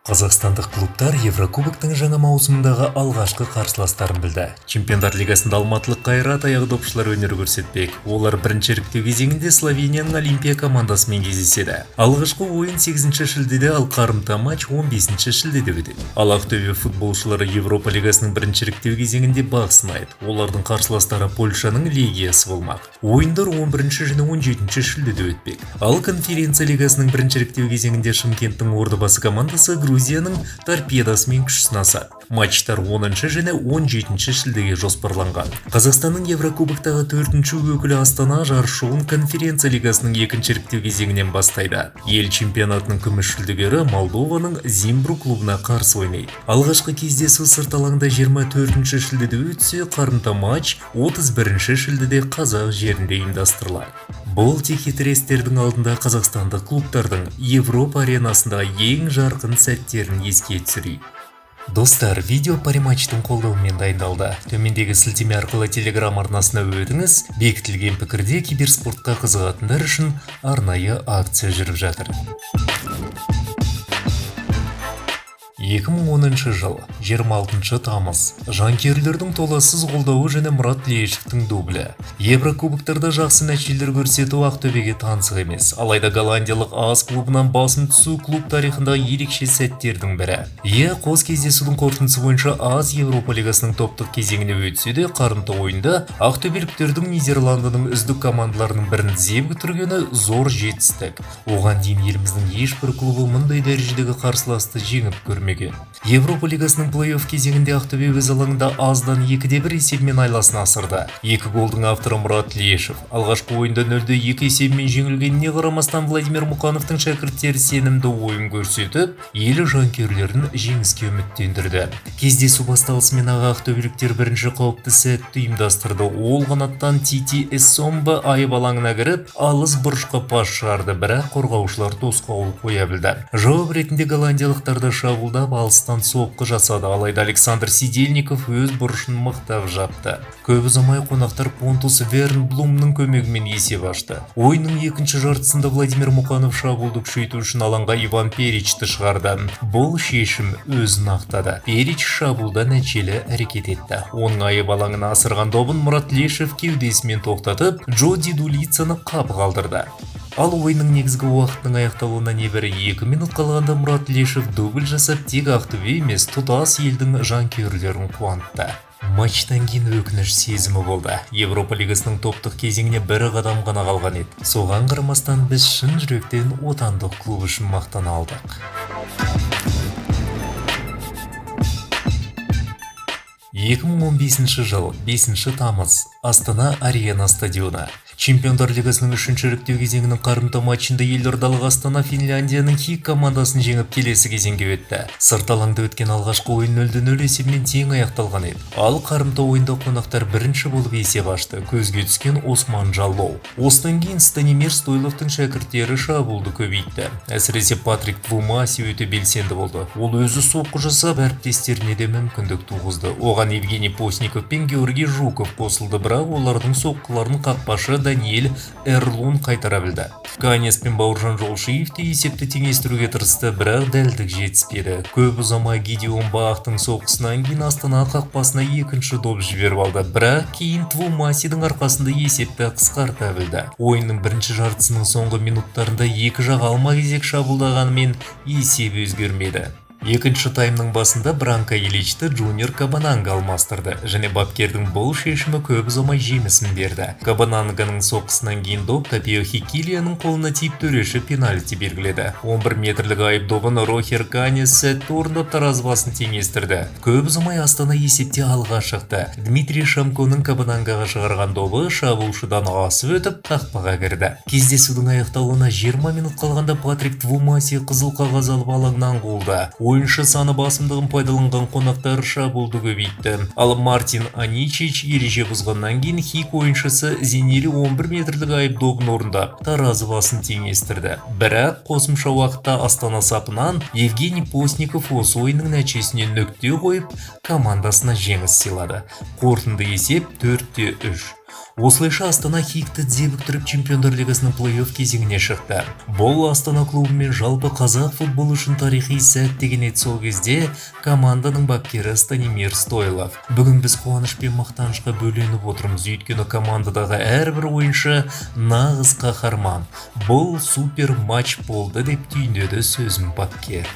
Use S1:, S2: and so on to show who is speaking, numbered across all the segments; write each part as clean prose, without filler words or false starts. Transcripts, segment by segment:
S1: Қазақстандық клубтар Еврокубоктың жаңа маусымындағы алғашқы қарсыластарын білді. Чемпиондар лигасында алматылық Қайрат аяқ допшылар өнер көрсетпек. Олар бірінші іріктеу кезеңінде Словенияның Олимпия командасымен кездеседі. Алғашқы ойын 8 шілдеде, ал қарымта матч 15 шілдеде өтеді. Ал Ақтөбе футболшылары Европа лигасының бірінші іріктеу кезеңінде бақ сынайды. Олардың қарсыластары Польшаның Легиясы болмақ. Ойындар 11 және 17 шілдеде өтпек. Ал Конференция лигасының бірінші іріктеу кезеңінде Шымкенттің Ордабасы командасы Грузияның Торпедасымен күш сынасады. Матчтар 10 және 17 шілдеге жоспарланған. Қазақстанның Еврокубоктағы төртінші өкілі Астана жарыс шоуын Конференция лигасының екінші іріктеу кезеңінен бастайды. Ел чемпионатының күміс жүлдегері Молдованың Зимбру клубына қарсы ойнайды. Алғашқы кездесу сырт алаңда 24 шілдеде өтсе, қарымта матч 31 шілдеде қазақ жерінде ұйымдастырылады. Бұл текетірестердің алдында қазақстандық клубтардың Европа аренасындағы ең жарқын сәттерін еске түсірейік. Достар, видео Париматчтың қолдауымен дайындалды. Төмендегі сілтеме арқылы Телеграм арнасына өтіңіз. Бекітілген пікірде киберспортқа қызығатындар үшін арнайы акция жүріп жатыр. 2010 жыл, 26 тамыз. Жанкүйерлердің толассыз қолдауы және Мұрат Тілешевтің дублі. Еврокубоктарда жақсы нәтижелер көрсету Ақтөбеге таңсық емес. Алайда голландиялық АС клубынан басым түсу клуб тарихындағы ерекше сәттердің бірі. Иә, қос кездесудің қорытындысы бойынша АС Европа лигасының топтық кезеңіне өтсе де, қарымта ойында ақтөбеліктердің Нидерландының үздік командаларының бірін тізе бүктіргені зор жетістік. Оған дейін еліміздің ешбір клубы мұндай дәрежедегі қарсыласты жеңіп көрмеген. Европа лигасының плей-офф кезеңінде Ақтөбе өз алаңында Аздан 2-1 есебімен айласын асырды. Екі голдың авторы Мұрат Тілешев. Алғашқы ойында 0-2 есебімен жеңілгеніне қарамастан Владимир Мұқановтың шәкірттері сенімді ойын көрсетіп, ел жанкүйерлерін жеңіске үміттендірді. Кездесу басталысымен ақ ақтөбеліктер бірінші қауіпті сәтті ұйымдастырды. Ол қанаттан Тити Эссомба айып алаңына кіріп, алыс бұрышқа пас шығарды, бірақ қорғаушылар тосқауыл қоя білді. Жауап ретінде голландиялықтарды шабуылдап, алыстан соққы жасады, алайда Александр Сидельников өз бұрышын мықтап жапты. Көп ұзамай қонақтар Понтус Вернблумның көмегімен есеп ашты. Ойынның екінші жартысында Владимир Мұқанов шабуылды күшейту үшін алаңға Иван Перичті шығарды. Бұл шешім өзін ақтады. Перич шабуылда нәтижелі әрекет етті. Оның айып алаңына асырған добын Мұрат Тілешев кеудесімен тоқтатып, Джо Дидулицаны қапы қалдырды. Ал ойынның негізгі уақытының аяқталуына небәрі 2 минут қалғанда Мұрат Тілешев дубль жасап, тек Ақтөбе емес, тұтас елдің жанкүйерлерін қуантты. Матчтан кейін өкініш сезімі болды. Европа лигасының топтық кезеңіне бір қадам ғана қалған еді. Соған қарамастан біз шын жүректен отандық клуб үшін мақтана алдық. 2015 жыл, 5 тамыз, Астана Арена стадионы. Чемпиондар лигасының үшінші іріктеу кезеңінің қарымта матчында елордалық Астана Финляндияның Хик командасын жеңіп келесі кезеңге өтті. Сырт алаңда өткен алғашқы ойын 0-0 есебімен тең аяқталған еді. Ал қарымта ойында қонақтар бірінші болып есеп ашты. Көзге түскен Осман Жаллоу. Осыдан кейін Станимир Стойловтың шәкірттері шабуылды көбейтті. Әсіресе Патрик Твумаси өте белсенді болды. Ол өзі соққы жасап, әріптестеріне де мүмкіндік туғызды. Оған Евгений Постников пен Георгий Жуков қосылды, бірақ олардың соққыларын қақпашы Даниэль Эрлун қайтара білді. Канес пен Бауыржан Жолшиев те есепті теңестіруге тырысты, бірақ дәлдік жетіспеді. Көп ұзамай Гидеон Бахтың соққысынан кейін Астана қақпасына екінші доп жіберіп алды, бірақ кейін Твумасидің арқасында есепті қысқарта білді. Ойынның бірінші жартысының соңғы минуттарында екі жақ алма-кезек шабуылдағанымен есеп өзгермеді. Екінші таймның басында Бранко Иличті Джуниор Кабананга алмастырды және бапкердің бұл шешімі көп ұзамай жемісін берді. Кабананганың соққысынан кейін доп Тапио Хикилияның қолына тиіп, төреші пенальти белгіледі. 11 метрлік айып добын Рохер Канес сәтті орындап, таразы басын теңестірді. Көп ұзамай Астана есепте алға шықты. Дмитрий Шамконың Кабанангаға шығарған добы шабуылшыдан асып өтіп, қақпаға кірді. Кездесудің аяқталуына 20 минут қалғанда Патрик Твумаси қызыл қағаз алып алаңнан қуылды. Ойыншы саны басымдығын пайдаланған қонақтар шабуылды көбейтті. Ал Мартин Аничич ереже бұзғаннан кейін Хик ойыншысы Зенели 11 метрлік айып добын орындап, таразы басын теңестірді. Бірақ қосымша уақытта Астана сапынан Евгений Постников осы ойынның нәтижесіне нүкте қойып, командасына жеңіс сыйлады. Қорытынды есеп 4-3. Осылайша Астана Хикті тізе бүктіріп, Чемпиондар лигасының плей-офф кезеңіне шықты. Бұл Астана клубы мен жалпы қазақ футболы үшін тарихи сәт деген еді сол кезде команданың бапкері Станимир Стойлов. Бүгін біз қуаныш пен мақтанышқа бөленіп отырмыз, өйткені командадағы әрбір ойыншы нағыз қаһарман. Бұл супер матч болды, деп түйіндеді сөзін бапкер.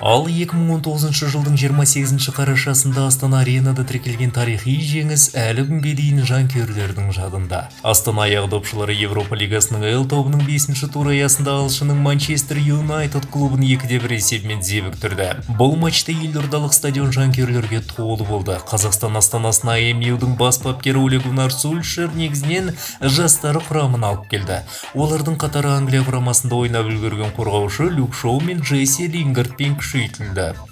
S1: Ал 2019 жылдың 28 қарашасында Астана Аренада тіркелген тарихи жеңіс әлі күнге дейін жанкүйерлердің жадында. Астана аяқ допшылары Европа лигасының Л тобының 5 туры аясында ағылшынның Манчестер Юнайтед клубын 2-1 есебімен тізе бүктірді. Бұл матчта елордалық стадион жанкүйерлерге толы болды. Қазақстан астанасына МЮ-дің бас бапкері Оле Гуннар Сульшер негізінен жастар құрамын алып келді. Олардың қатары Англия құрамасында ойнап үлгерген қорғаушы Люк Шоу мен Джесси Лингардпен күшейтілді.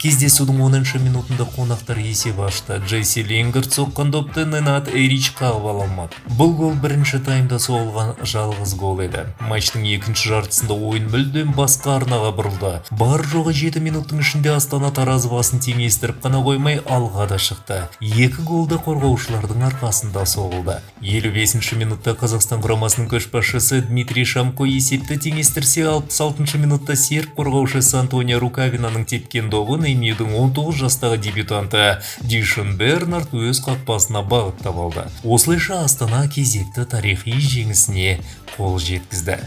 S1: Кездесудің 10 минутында қонақтар есеп ашты. Джесси Лингард соққан допты Ненад Эрич қағып ала алмады. Бұл гол бірінші таймда соғылған жалғыз гол еді. Матчтың екінші жартысында ойын мүлдем басқа арнаға бұрылды. Бар жоғы 7 минуттың ішінде Астана таразы басын теңестіріп қана қоймай, алға да шықты. Екі гол да қорғаушылардың арқасында соғылды. 55 минутта Қазақстан құрамасының көшбасшысы Дмитрий Шамко есепті теңестірсе, 66 минутта серб қорғаушысы Антонио Рукавинаның тепкен добын МЮ-дің 19 жастағы дебютанты Дишон Бернард өз қақпасына бағыттап алды. Осылайша Астана кезекті тарихи жеңісіне қол жеткізді.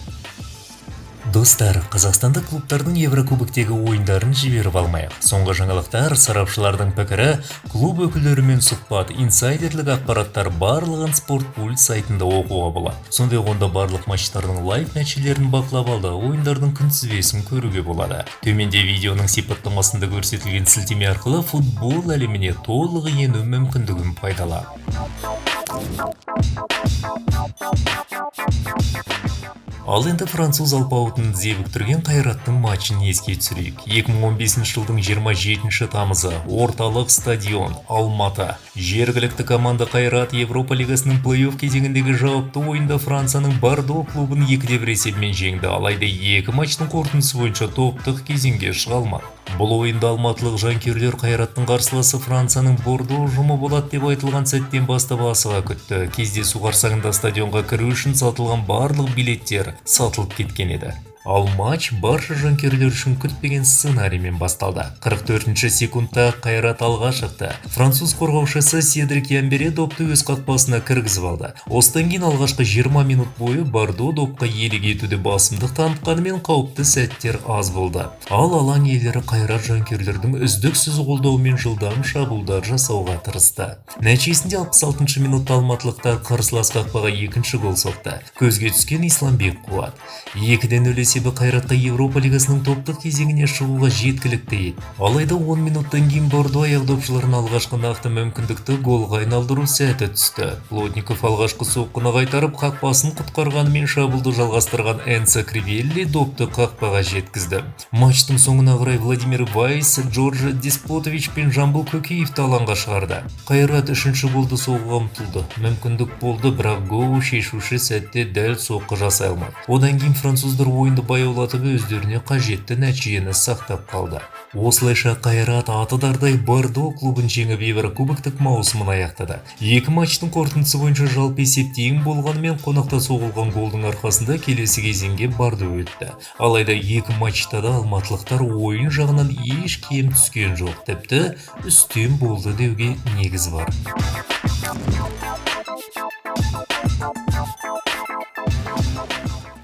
S1: Достар, қазақстандық клубтардың Еврокубоктегі ойындарын жіберіп алмайық. Соңғы жаңалықтар, сарапшылардың пікірі, клуб өкілдерімен сұхбат, инсайдерлік ақпараттар барлығын Спорт Пульс сайтында оқуға болады. Сондай-ақ онда барлық матчтардың лайв нәтижелерін бақылап, алдағы ойындардың күнтізбесін көруге болады. Төменде видеоның сипаттамасында көрсетілген сілтеме арқылы футбол әлеміне толық ену мүмкіндігін пайдалан. Ал енді француз алпауытын тізе бүктірген Қайраттың матчын еске түсірейік. 2015 жылдың 27 тамызы, орталық стадион, Алматы. Жергілікті команда Қайрат Европа лигасының плей-офф кезеңіндегі жауапты ойында Францияның Бордо клубын 2-1 есебімен жеңді. Алайда екі матчтың қорытындысы бойынша топтық кезеңге шыға алмады. Бұл ойында алматылық жанкүйерлер Қайраттың қарсыласы Францияның Бордо ұжымы болады деп айтылған сәттен бастап асыға күтті. Кездесу қарсаңында стадионға кіру үшін сатылған барлық билеттер сатылып кеткен еді. Ал матч барша жанкүйерлер үшін күтпеген сценариймен басталды. 44 секундта Қайрат алға шықты. Француз қорғаушысы Седрик Ямбере допты өз қақпасына кіргізіп алды. Осыдан кейін алғашқы 20 минут бойы Бордо допқа иелік етуде басымдық танытқанымен, қауіпті сәттер аз болды. Ал алаң иелері Қайрат жанкүйерлердің үздіксіз қолдауымен жылдам шабуылдар жасауға тырысты. Нәтижесінде 66 минутта алматылықтар қарсылас қақпаға екінші гол соқты. Көзге түскен Исламбек Қуат. 2-0 есебі Қайратқа Европа лигасының топтық кезеңіне шығуға жеткілікті еді. Алайда 10 минуттан кейін Бордо аяқдопшыларына алғашқы нақты мүмкіндікті голға айналдыру сәті түсті. Плотников алғашқы соққыны қайтарып, қақпасын құтқарғанымен, шабуылды жалғастырған Энцо Кривелли допты қақпаға жеткізді. Матчтың соңына қарай Владимир Вайс, Джордж Деспотович пен Жамбыл Көкеевті алаңға шығарды. Қайрат үшінші голды соғуға ұмтылды. Мүмкіндік болды, бірақ Гоу шешуші сәтте дәл соққы жасай алмады. Одан кейін француздар ойынды баяулатып, өздеріне қажетті нәтижені сақтап қалды. Осылайша Қайрат аты дардай Бордо клубын жеңіп, Еврокубоктық маусымын аяқтады. Екі матчтың қорытындысы бойынша жалпы есеп тең болғанымен, қонақта соғылған голдың арқасында келесі кезеңге Бордо өтті. Алайда екі матчта да алматылықтар ойын жағынан еш кем түскен жоқ, тіпті үстем болды деуге негіз бар.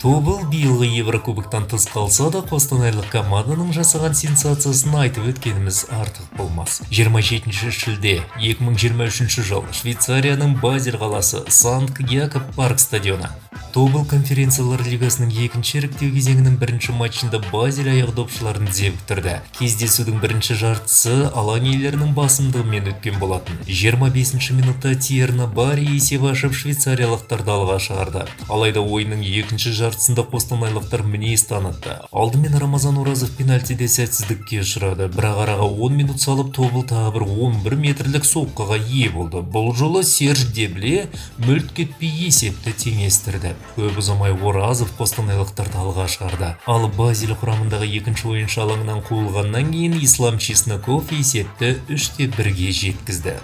S1: Тобыл биылғы Еврокубоктан тыс қалса да, қостанайлық команданың жасаған сенсациясын айтып өткеніміз артық болмас. 27 шілде 2023 жыл, Швейцарияның Базель қаласы, Санкт Якоб Парк стадионы. Тобыл конференциялар лигасының екінші іріктеу кезеңінің бірінші матчында Базель аяқ допшыларын тізе бүктірді. Кездесудің бірінші жартысы алаң иелерінің басымдығымен өткен болатын. 25 минутта Тьерно Барри есеп ашып, швейцариялықтарды алға шығарды. Алайда ойынның екінші жартысында қостанайлықтар мінез танытты. Алдымен Рамазан Оразов пенальтиде сәтсіздікке ұшырады. Бірақ араға 10 минут салып, Тобыл тағы бір 11 метрлік соққыға ие болды. Бұл жолы Серж Дебле мүлт кетпей есепті теңестірді. Көп ұзамай Оразов қостанайлықтарды алға шығарды. Ал Базель құрамындағы екінші ойыншы алаңнан қуылғаннан кейін Ислам Чесноков есепті 3-1-ге жеткізді.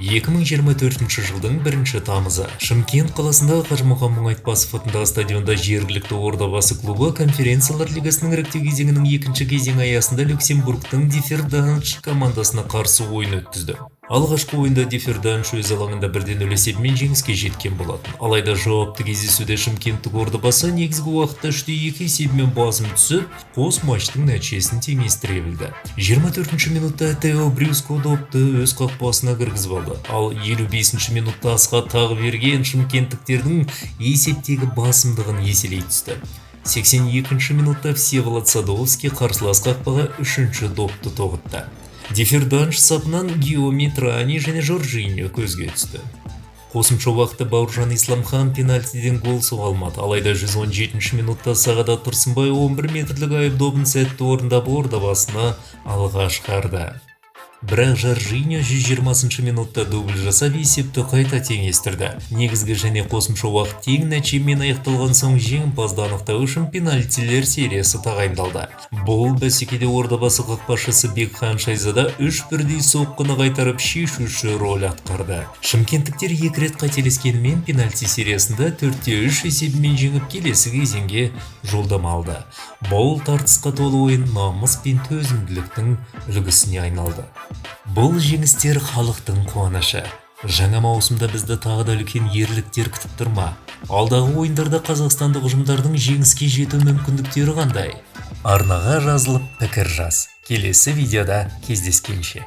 S1: 2024 жылдың 1 тамызы Шымкент қаласындағы Қажымұқан Мұңайтпасов атындағы стадионда жергілікті Ордабасы клубы Конференциялар лигасының іріктеу кезеңінің екінші кезеңі аясында Люксембургтың Дифферданж командасына қарсы ойын өткізді. Алғашқы ойында Дифферданж өз алаңында 1-0 есебімен жеңіске жеткен болатын. Алайда жауапты кездесуде шымкенттік Ордабасы негізгі уақытта 3-2 есебімен басым түсіп, қос матчтың нәтижесін теңестіре білді. 24 минутта Тео Брюско допты өз қақпасына кіргізіп алды. Ал 55 минутта Асхат Тағыберген шымкенттіктердің есептегі басымдығын еселей түсті. 82 минутта Всеволод Садовский қарсылас қақпаға 3-ші допты тоғытты. Дифферданж сапынан Гиоми Трани және Жоржиньо көзге түсті. Қосымша уақытта Бауыржан Исламхан пенальтиден гол соға алмады. Алайда 117 минутта Сағадат Тұрсынбай 11 метрлік айып добын сәтті орындап Ордабасына алға шығарды. Бірақ Жоржиньо 120 минутта дубль жасап есепті қайта теңестірді. Негізгі және қосымша уақыт тең нәтижемен аяқталған соң жеңімпазды анықтау үшін пенальтилер сериясы тағайындалды. Бұл бәсекеде Ордабасы қақпашысы Бекхан Шайзада 3 бірдей соққыны қайтарып шешуші роль атқарды. Шымкенттіктер екі рет қателескенімен пенальти сериясында 4-3 есебімен жеңіп келесі кезеңге жолдама алды. Бұл тартысқа толы ойын намыс пен төзімділіктің үлгісіне айналды. Бұл жеңістер халықтың қуанышы. Жаңа маусымда бізді тағы да үлкен ерліктер күтіп тұр ма? Алдағы ойындарда қазақстандық ұжымдардың жеңіске жету мүмкіндіктері қандай? Арнаға жазылып пікір жаз. Келесі видеода кездескенше.